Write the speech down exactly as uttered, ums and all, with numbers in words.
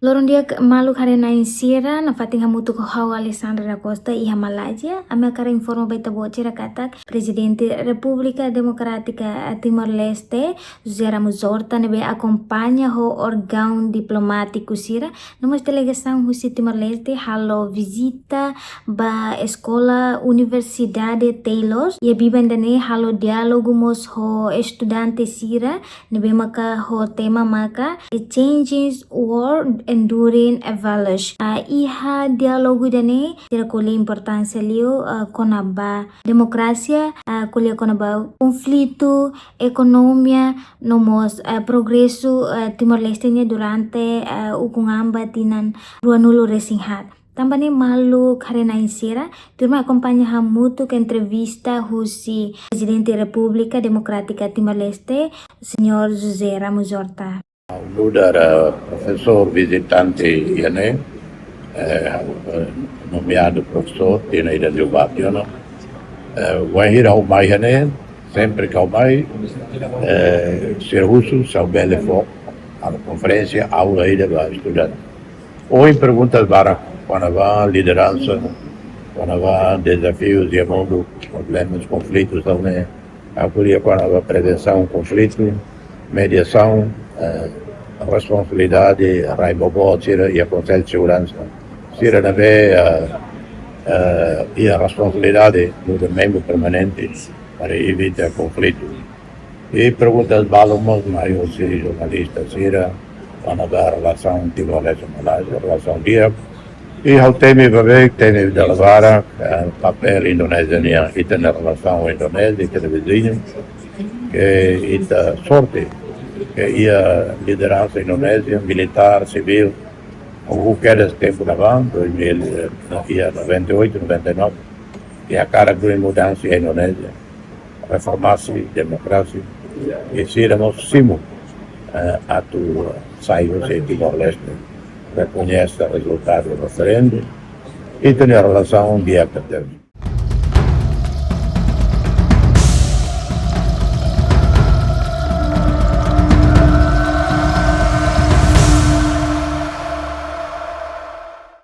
Loron di'ak maluk haree-na'in sira, nafatin hamutuk ho ha'u Alessandra da Costa iha Malázia. Ami hakarak informa ba ita-boot sira katak Prezidente Repúblika Demokrátika Timor-Leste, José Ramos Horta, ne'ebé akompaña ho órgaun diplomátiku sira, no mós delegasaun husi Timor-Leste halo vizita ba eskola Universidade Taylor. Iha biban ida-ne'e halo diálogu mós ho estudante sira, ne'ebé maka ho tema maka The Changing World, Enduring Values. Ah, iha diálogu ida-ne'e sira ko'alia importánsia liu, ah, kona-ba demokrasia, ah, ko'alia kona-ba konflitu, ekonomia, no mós, ah, progresu, ah, Timor-Leste nian durante, ah, ukun an ba tinan ruanulu-resin-haat. Tanba ne'e maluk haree-na'in sira, tuirmai akompaña hamutuk entrevista husi Prezidente Repúblika Demokrátika Timor-Leste, Señór José Ramos Horta. Nu'udar, eh, profesór vizitante iha ne'e, eh, eh, nomeadu profesór, tinan ida liubá tiha ona. Eh, wainhira ha'u mai iha ne'e, sempre ke ha'u mai, eh, sira husu se ha'u bele fó halo konferénsia, aula ida ba estudante. Ohin perguntas barak kona-ba lideransa, kona-ba dezafius iha mundu, problemas, konflitus, tanba ne'e ha'u ko'alia kona-ba prevensaun konflitu, mediasaun, eh, responsabilidade, rai boboot sira iha Konsellu Seguransa. Sira ne'ebé, eh, eh, iha responsabilidade nu'udar membru permanente para evita konflitu. I perguntas balu mós mai husi jornalista sira, kona-ba relasaun Timor-Leste Malázia, relasaun di'ak. I ha'u temi ba be, temi dala barak, eh, papél Indonézia nian, ita-nia relasaun ho Indonézia, ita-nia viziñu, ke ita sorte, ke iha lideransa Indonézia, militár, sivíl, ho kedas tempu ne'ebá, dois mil, eh, iha noventa e oito, noventa e nove, iha hakarak halo mudansa iha Indonézia, reformasi, demokrasia, i sira mós simu, eh, atu sai husi Timor-Leste, rekoñese rezultadu referendu, i tenke relasaun di'ak tebes.